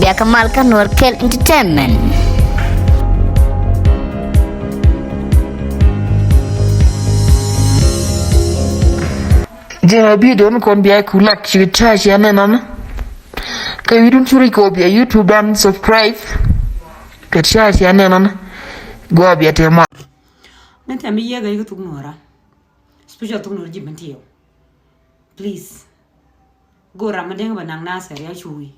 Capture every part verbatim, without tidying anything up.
Bia kä mal kä Nuɔr Kɛl Entertainment. Jɛn a video ni kɔn bia ku lak ci ca cia nɛn ɔn. Kɛ wi̱dun curi kɔ bia YouTube dan subscribe. Kɛ ca cia nɛn ɔn. Gua bia te ma. Ni tɛm bi yiëë gɛc kä thuk Nuɔra. Special thuk Nuɔra ji̱ ben tiɛw. Please. Go̱o̱r ram mi deŋ bɛ naŋ Nasir ya cuui.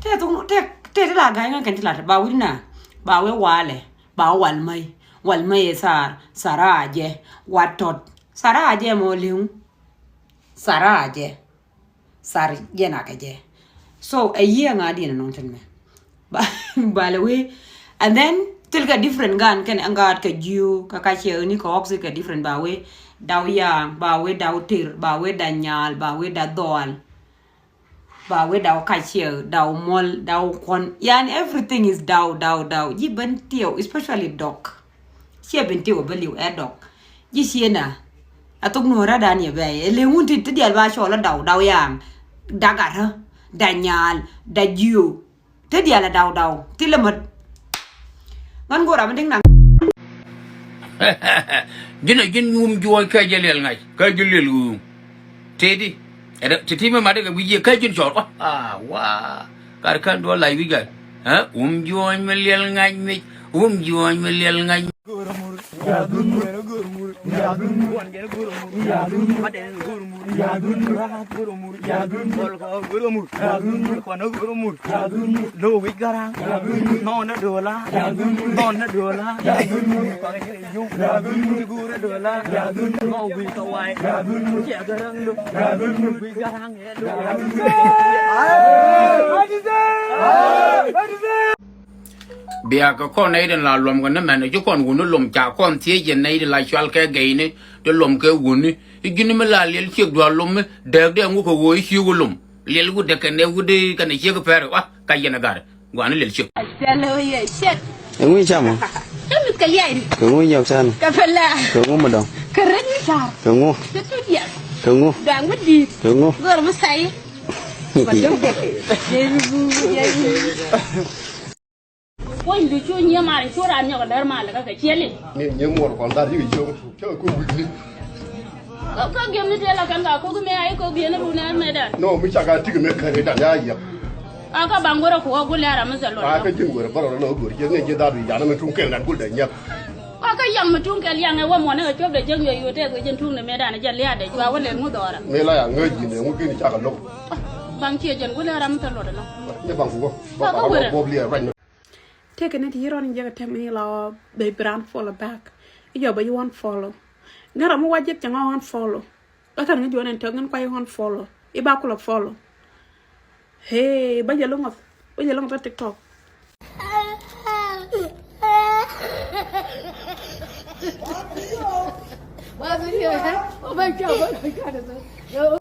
Tɛ thuk, tɛ, tɛ ti la ga̱y ŋa kɛn ti la ba wi̱r na. Ba wee walɛ. Ba wal mäy. Wal mäy ɛ thar. Thar a jɛ. Wat tɔt. Thar a jɛ mɔ li̱w. Thar a jɛ. Thar jɛ na kɛ jɛ. So, ɛ yiëë ŋa diɛn nɔŋ tin mɛ. Ba, ba lɛ wee. And then, thil kɛ different gan kɛn ɛn gaat kɛ jiu, kɛ kaciɛ ni kɛ ɔksi kɛ different ba wee. Daw yaŋ, ba wee daw ter, ba wee da nyal, ba wee da dhɔal. Ba wee daw kaciɛ, daw muɔl, daw kuɔn. Yani everything is daw, daw, daw. Ji̱ ben tiɛw, especially dɔk. Ciɛ ben tiɛw bä liw ɛ dɔk. Ji̱ ciɛ na. A thok Nuɔra dan yɛ bɛ yɛ. Leŋ wun ti, ti dial ba cɔl a daw, daw yaŋ. Da gat, da nyal, da jiu. Te dial a daw daw ti lɛ mät. Ŋän go̱o̱r ram mi di̱ŋ naŋ. Ji̱n a ji̱n wum juɔ̱ɔ̱c kä jɛ liɛl ŋa̱c kä ji̱ liɛl wum. Tëëdi. Ti ti mi mat kɛ wi̱c yɛ kä ji̱n cɔɔr. Ah, wa. Kar kän duɔl lac wi̱c gat. Wum juɔ̱ɔ̱c mi liɛl ŋa̱c mic. Wum juɔ̱ɔ̱c mi liɛl ŋa̱c. Lo wi̱c Garaŋ. Nɔn ni dola. Nɔn ni dola. Nɔn ni dola. Nɔn wi̱c kawai. Ciɛ Garaŋ lo. Wi̱c Garaŋ. Bia kɛ kɔn nɛy tin la luɔm kɛ ni mɛn ci kɔn wuni luɔm ca kɔn thiec yɛn nɛy tin la cual kɛ gɛyni ti luɔm kɛ wuni. I̱ ji̱n mi la liɛl ciek dual luɔm mi dɛɛk dee ŋu kɛ ɣöö i̱ ciek wä luɔm. Liɛl wut dee kɛn dee wut dee kɛn ciek pɛr wa ka yɛn a gar. Guani liɛl ciek. Hello, yeah, shit. Kɛ ŋu i̱ cam ɔ? Kɛ mith kɛ liac ni. Kɛ ŋu i̱ nyɔk can? Kɛ pɛla. Kɛ ŋu mi dɔŋ? Kɛ ret ni car. Kɛ ŋu? Kɛ tu diɛl. Kɛ ŋu? Daŋ mi di̱i̱t. Kɛ ŋu? Gör mi say. Kuɔny du cu nyiee mar cu raan nyɔk a lär mal kä kɛ cieli. Ni nyiee muɔr kɔn dhar yik cok cok ku wik ni. Kä kä giɛm ni tëë la kɛn ka kok mi a i̱ kok biɛn run ɛn mɛ dan. No mi cak a tik mɛ kɛn i̱ dan ya yiɛk. A kä baŋ go̱rɛ ku ɣɔk gul ya ram mi thɛ luɔt. A kä ji̱n go̱rɛ bärɔ lɔ go̱r jiɛk ni ji̱ dhar wi̱c yan mi tuŋ kɛn dan gul dan nyiɛk. Kä kä yaŋ mi tuŋ kɛl yaŋ ɛ wä muɔnɛ kɛ cuɔp dɛ jiɛk nyuɛ yot tɛth kɛ ji̱n tuŋ ni mɛ dan jɛ liaat dɛ cua wä lɛl ŋu dhɔra. Mi la ya ŋäc ji̱n ɛ ŋu ki̱n cak a lo̱k. Baŋ ciɛ jɛn gul ya ram mi thɛ luɔt ɛnɔ. Ni baŋ ku wä. Kä kä go̱rɛ. Tëëkɛ ni ti yi rɔn in jek a tɛm in la bɛ bi raan follow back. I̱ jɔ bɛ yi wan follow. Ŋära mi wa jek cɛ ŋa wan follow. Kä kɛn ŋä juɔn in tɛk ŋän kua yi wan follow. I̱ ba kulɛ follow. Hey, bä jɛ loŋ ɔth. Bä jɛ loŋ ɔth TikTok.